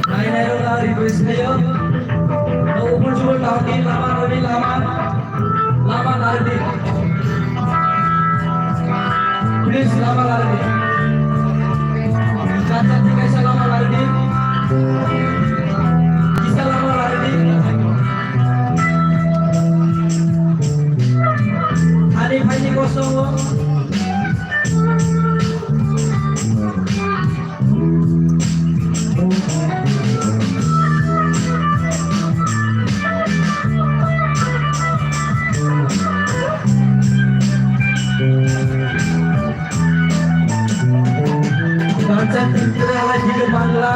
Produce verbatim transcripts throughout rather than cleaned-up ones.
Nai nai rok na request khayo. No upor jubor tahdi lama nari lama. Lama nari di. Please lama nari di. Kata di kaisa lama nari di. Kisa lama nari di. Ani phaini kosongo. Bangsa Tripura alai video bangla.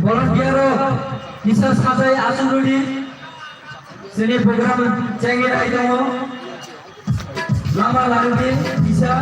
Volunteer rok kisa sajai achuk rwdi, chini program chengwi nai tongo. Lama larwdi kisa.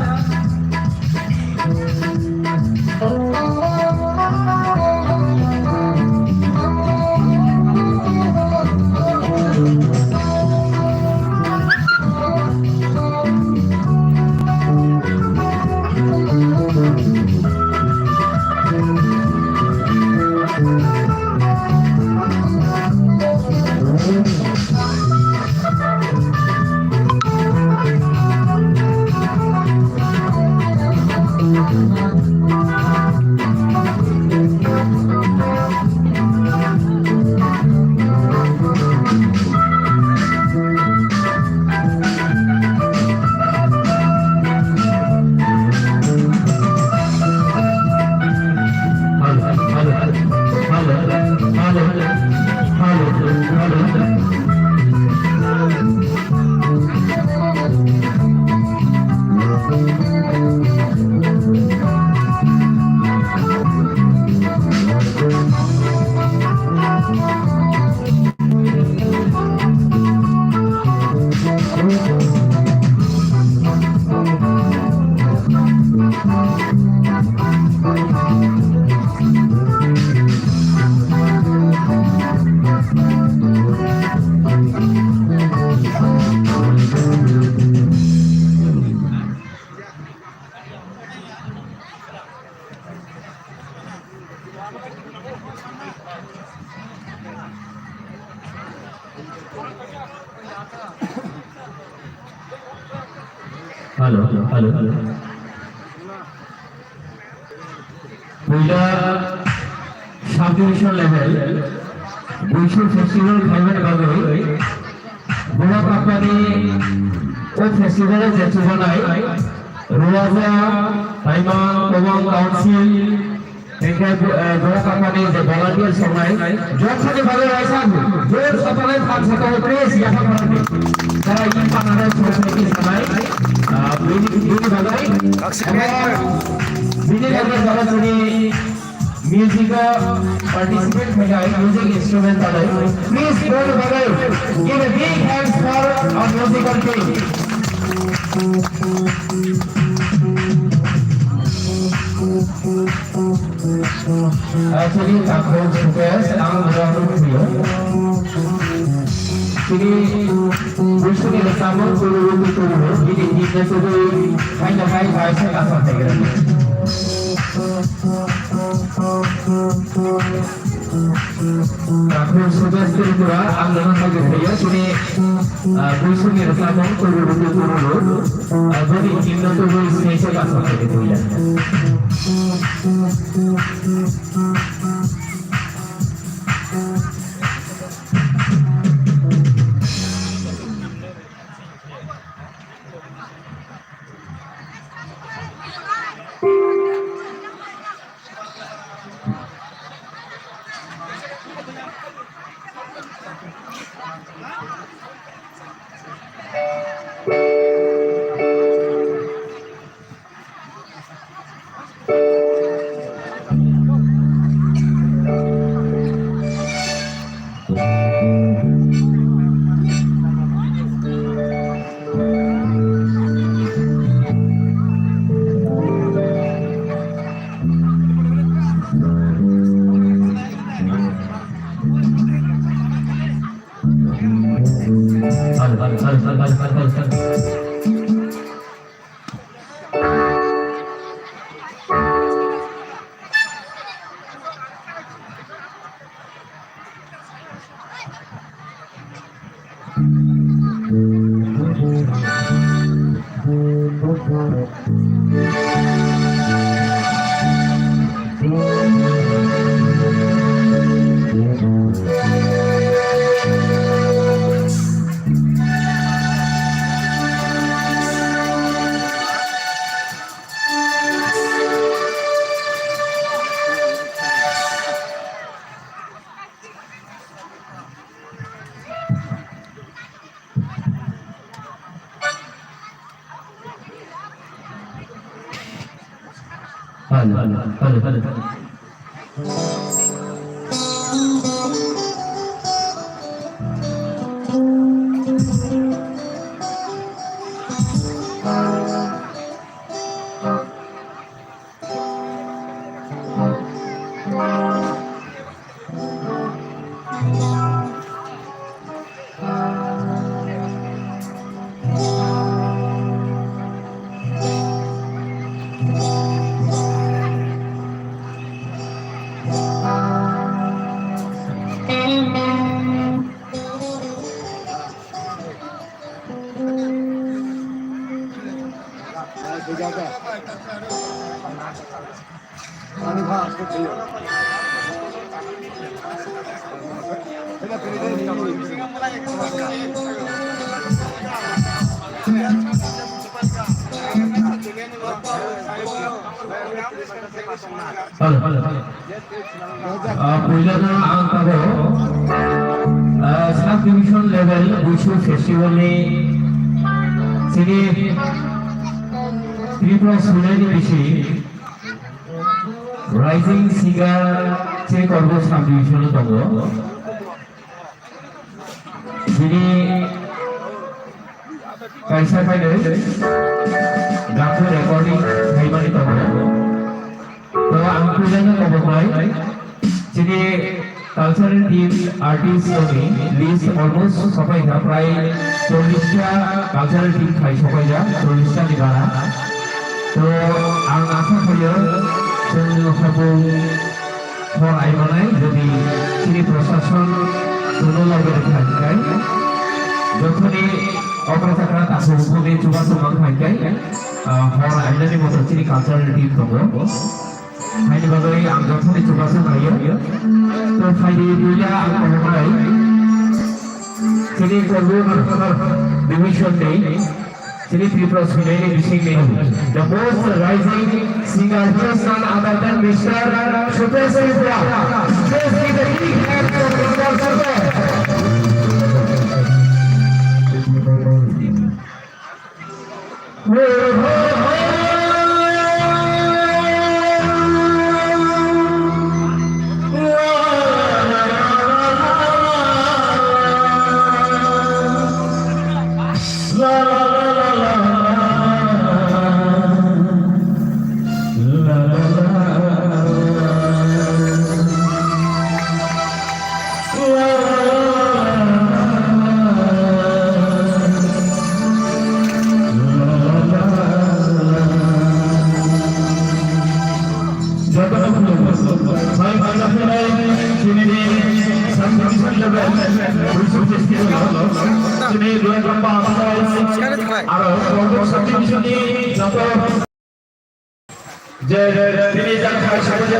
Hello, hello, hello. Puila sub division level Buisu festival khaimani bagwi Bubagra Kampani O festival o je chubanai, Ruwaza, Taimang, Tobang Council, hingke, eh, Borok Kaphani je volunteer songnai, jokhani bagwi waisa jor satalai phan saka o please yaphang phanani. Tara in panana society sanai, ah, bini, bini bagwi, abo bini bagwi jara chini Music o participate khainai music instrument talai. Please, boni bagwi give a big hands for our musical team. Actually, Takhuk Sukesh, ang Burak Rukriyo. Chini Buisuni rwchapmung turu turu, bini himna tubui haino hai kaisa kasa phaigra. Takhuk Sukesh Tripura, ang nono sage phaio, chini, ah, Buisuni rwchapmung turu turu, ah, bini himna tubui stage o kasa phaigra. Hello, hello, hello, hello. Hello, hello. Ah, puila no ang tabok, ah, sub division level Buisu festival ni chini Tripura Sulai ni bisi rising singer che korbo sub division o tongo. Bini kaisa khainwi gakhu recording khaimani tongo. To ang puilano koboknai chini cultural team artist rokni list almost sopaikha, prai chollish ta cultural team khai sopaijak, chollish ta ni bara. To ang asa khaio chwng hobo Hor aimanai jodi chini prosason jono loge rwkha hwnkhe, jothoni okra chakra takhuk bukhukni chubachu mankha hwnkhe, ah, hor ainani moto chini cultural team tongo. Haini bagwi ang jothoni chubachu khaio. To phaidi puila ang kohobai chini Kolbu division ni Chini Tripura Sinaini bisingni the most rising singer, he is none other than Mister Supesh Tripura. Please give a big hand for Mister Supesh. Jotono khulumgo. Sai mangsa philai chini ni subdivision level Buisuk district o chini Luengramba Asai aro Korbuk subdivision ni joto je tini jang khai sabo je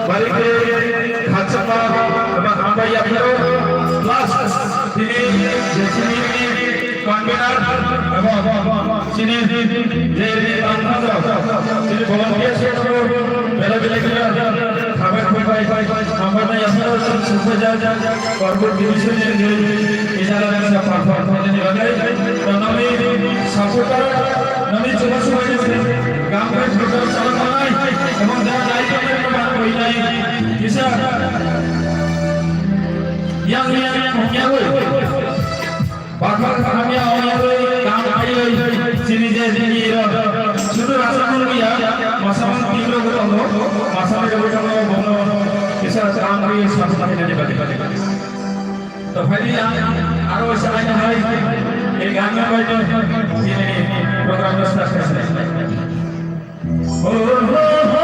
bari khe khachangma eba hambai yapharo plus tini je chini convener eba chini je tangthajak chini volunteers rok belai belai khe thabai khulbai hambai yapharo chini sukha ja Korbuk division ni ijara ni sa perform khainani bagwi, to nokni supporter, nokni chuma chuma ni se, gam bai photo chalok manai, ebong jara dai tongnai no ba koi nai, kisa yang yang yang ya oi. Bathang hamya oi oi, gam ai oi, chini je chini ro, sudu rasa mulu ya, masa mulu tigro ko tongo, masa mulu ko tongo, bono, kisa gam bai support khainani bagwi. To phaidi ang aro sakai no hai, e gana bai no, ini program no start khaisai. Ho, ho, ho.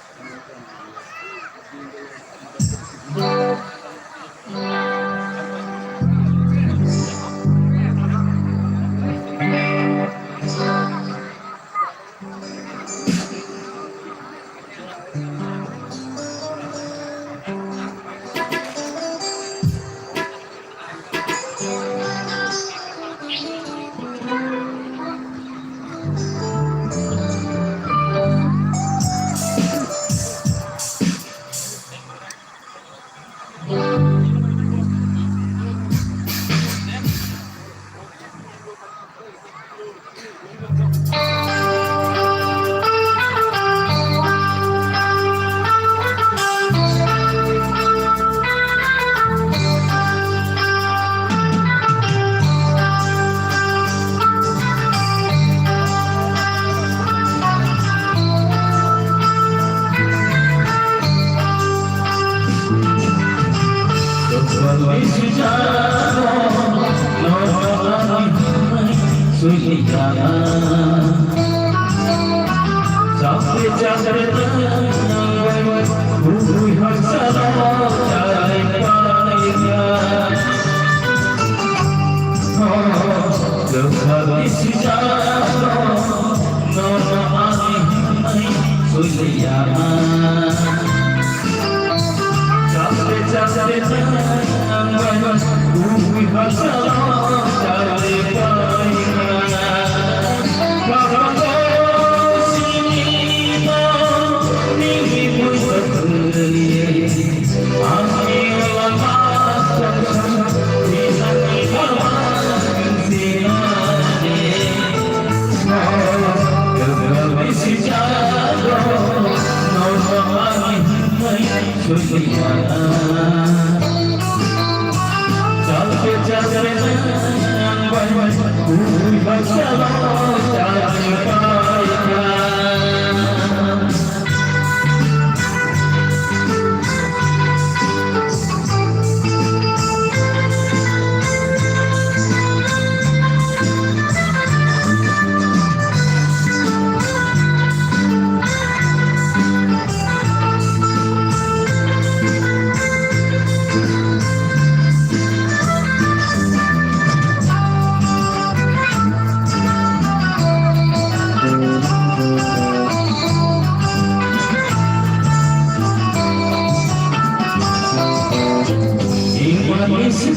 Ang release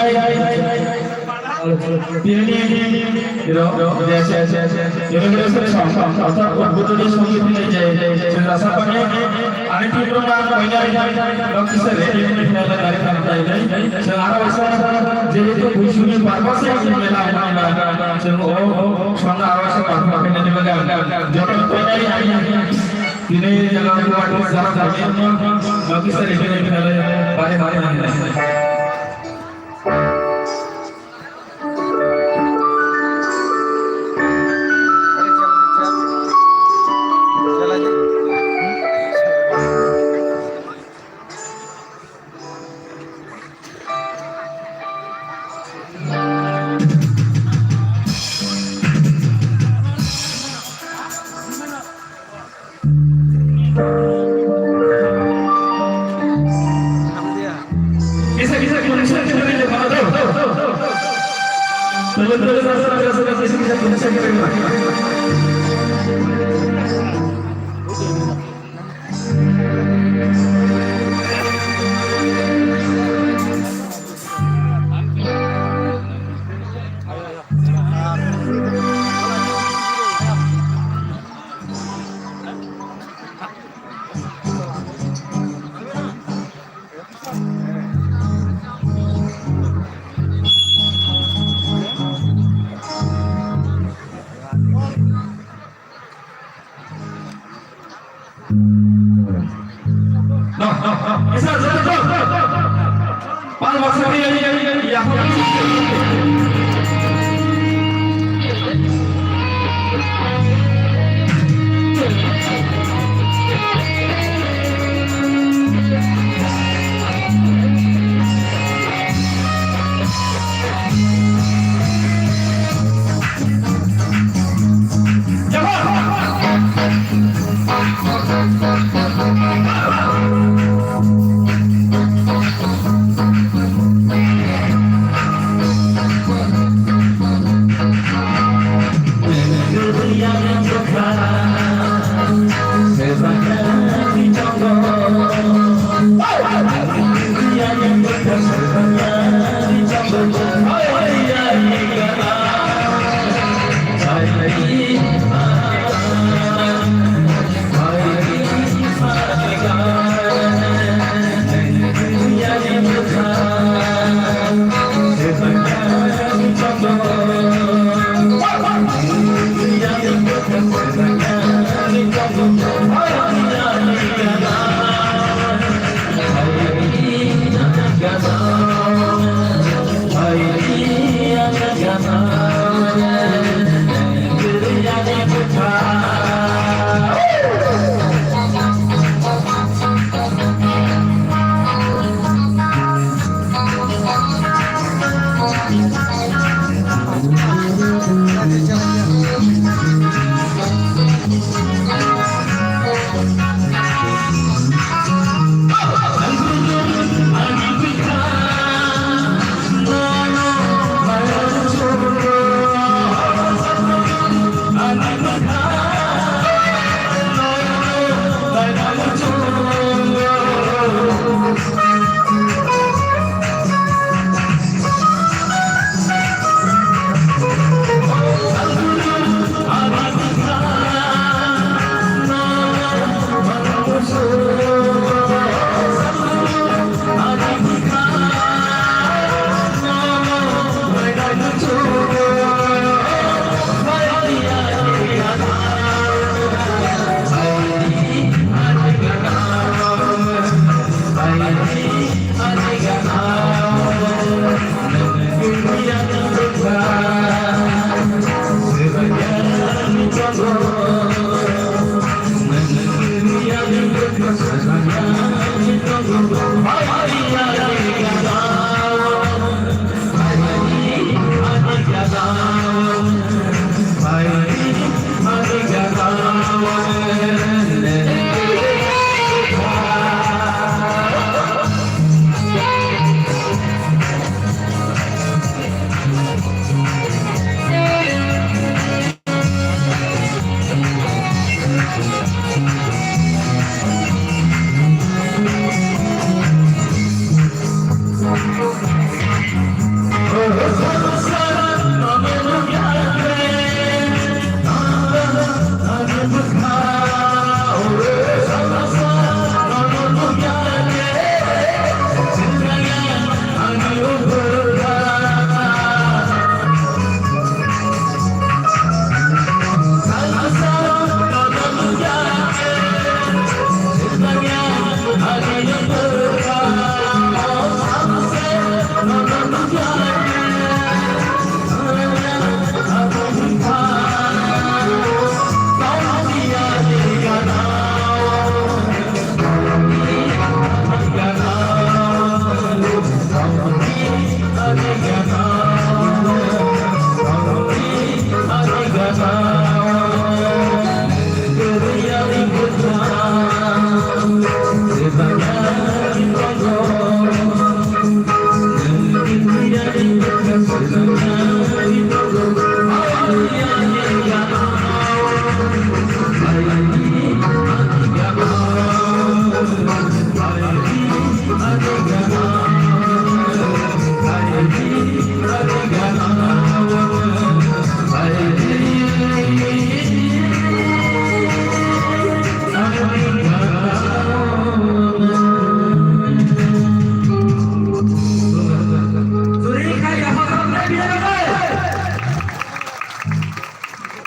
khainai tini rok inauguration song, orthat udbodhoni song ni thani je chwng rasa pani ani Tipra ma koinai rok kisa ready ni phela dari khana tai nai. Chwng aro waisa jehetu buisuni barba se mela wngmani ba chwng o song aro waisa perform khainani bagwi ang joto koinai ani Tini jaga kuat jaga kami no bisa ini kali bari bari mana.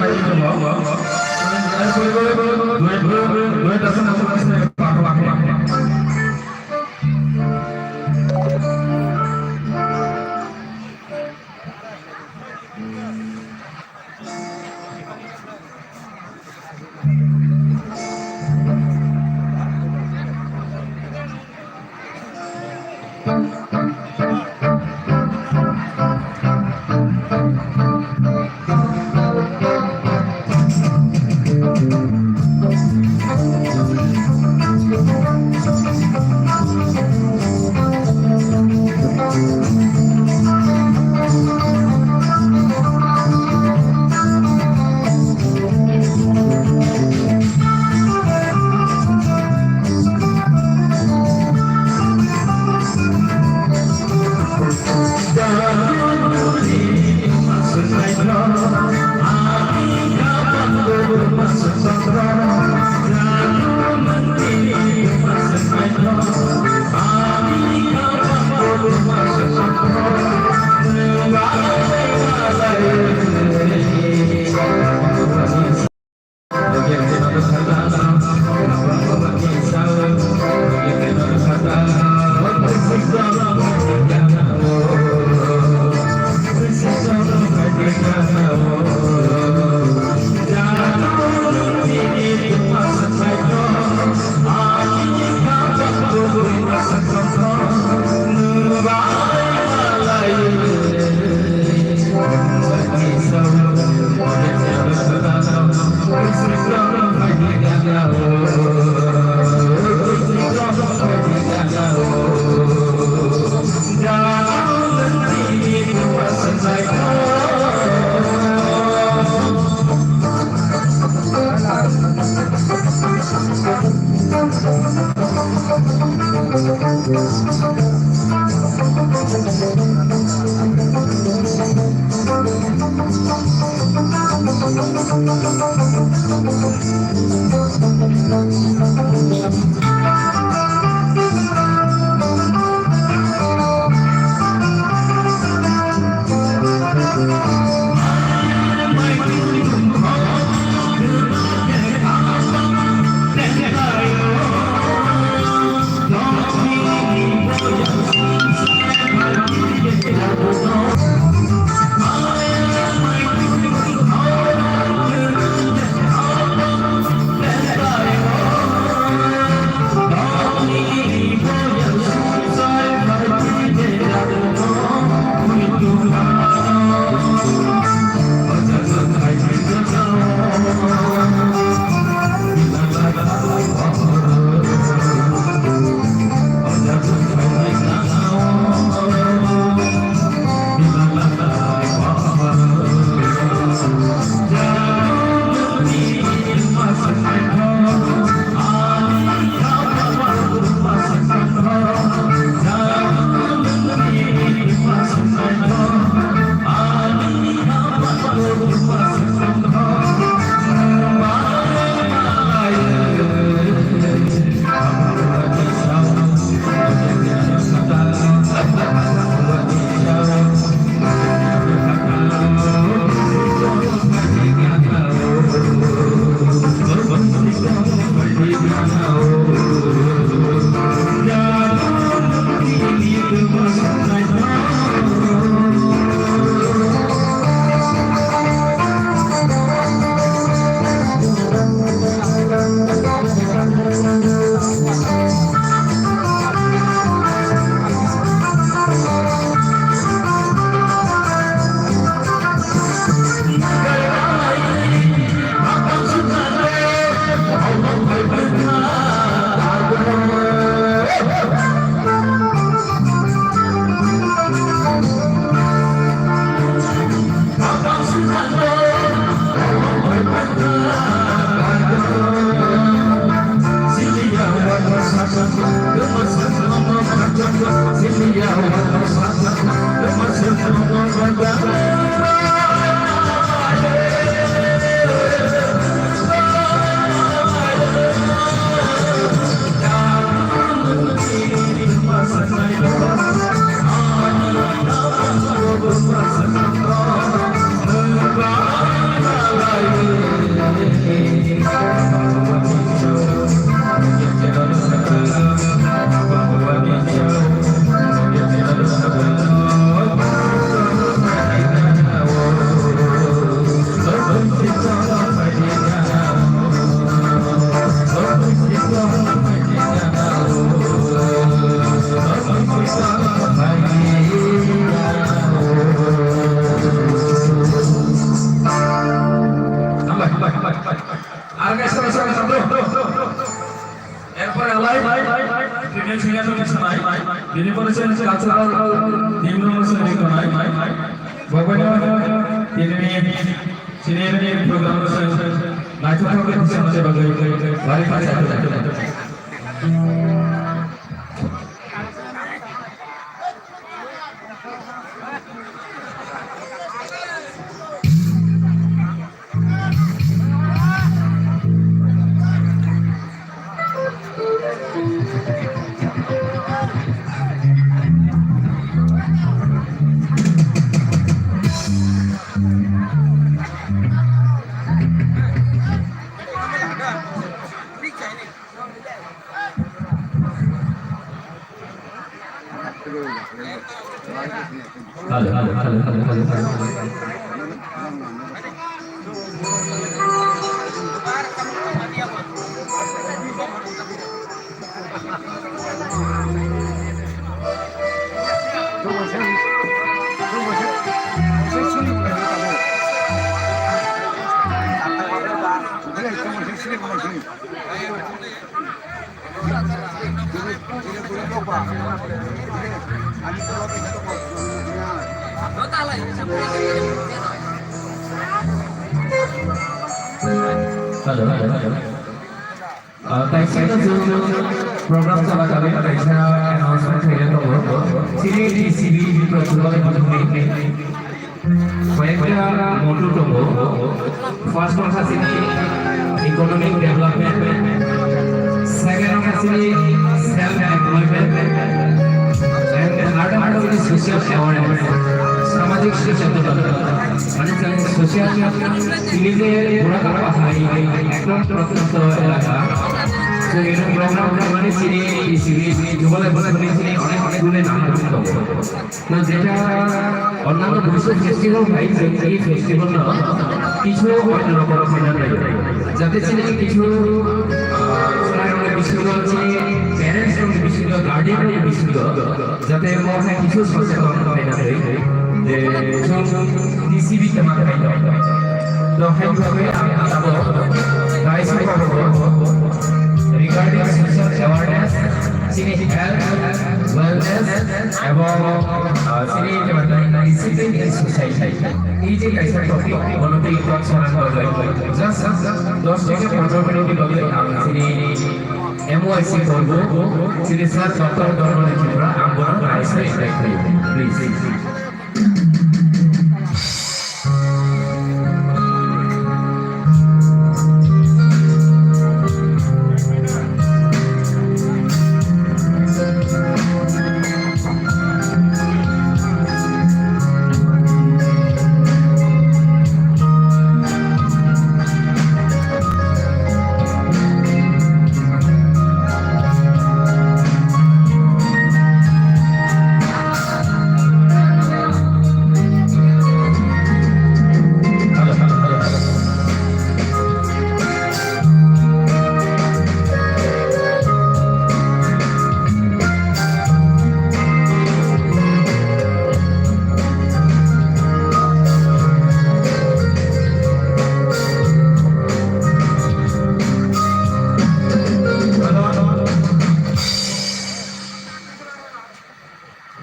kaiwi tongo. Duita swnamjak se. Alai, tini chini no sanai, tini pore chini cultural team no sanai kanai, bagwino tini chini ni program no sanai, naithothok khe sanai bagwi bari kha. Hello, hello, hello, hello, hello, hello. Hello, hello, hello. Ah, kaisa no chwng program chala kali kaisa announcement khaina tongo. Chini D C B ni program ni koyekta motto tongo. First wngkha chini economic development, second wngkha chini self employment, and third wngkha chini social awareness, samajik sochetonan. Mane chwng social, chini je Burakapa hai ekdom protyonto elaka. So, ini program khaimani chini, chini, chini, jubal, jubal, chini, onek, onek gune nam tongo. তো যেটা অন্যান্য বিশ্ব ফেস্টিভ্যাল হয়, যে এই ফেস্টিভ্যাল না কিছু অন্যরকম অন্যান্য, যাতে ছেলে কিছু, আহ, প্রায় অনেক বিশ্ববিদ্যালয় আছে, প্যারেন্টস এবং বিশ্ববিদ্যালয়, গার্ডিয়ান এবং বিশ্ববিদ্যালয়, যাতে মনে হয় কিছু সচেতন হয় না হয়, যে কিছু ডিসিবি কেমন হয় না। তো হয় ভাবে আমি যাব, guys, regarding social awareness, chini health, wellness, এবং, আহ, chini, মানে, discipline in society. এই যে কাইসা টপিক, মনোযোগ সরান করবে। Just দশ থেকে পনেরো মিনিট লগে আমি chini এমওআইসি করব। Chini স্যার ডক্টর ধর্মনি ত্রিপুরা, আমরা কাইসা একটা করব। Please.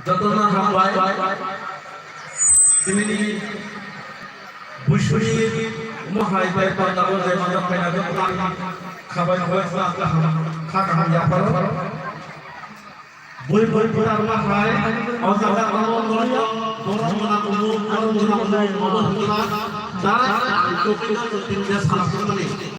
Jotono hambai. Tini bushri mohai bai panda bo jai mano khaina do khabai khabai kha kaham kha kaham ya paro. Bui bui putar ma hai, o jaga amo noyo, borok mona kumu, aro mona kumu, mobo hukla, da, topinga topinga salak kumani.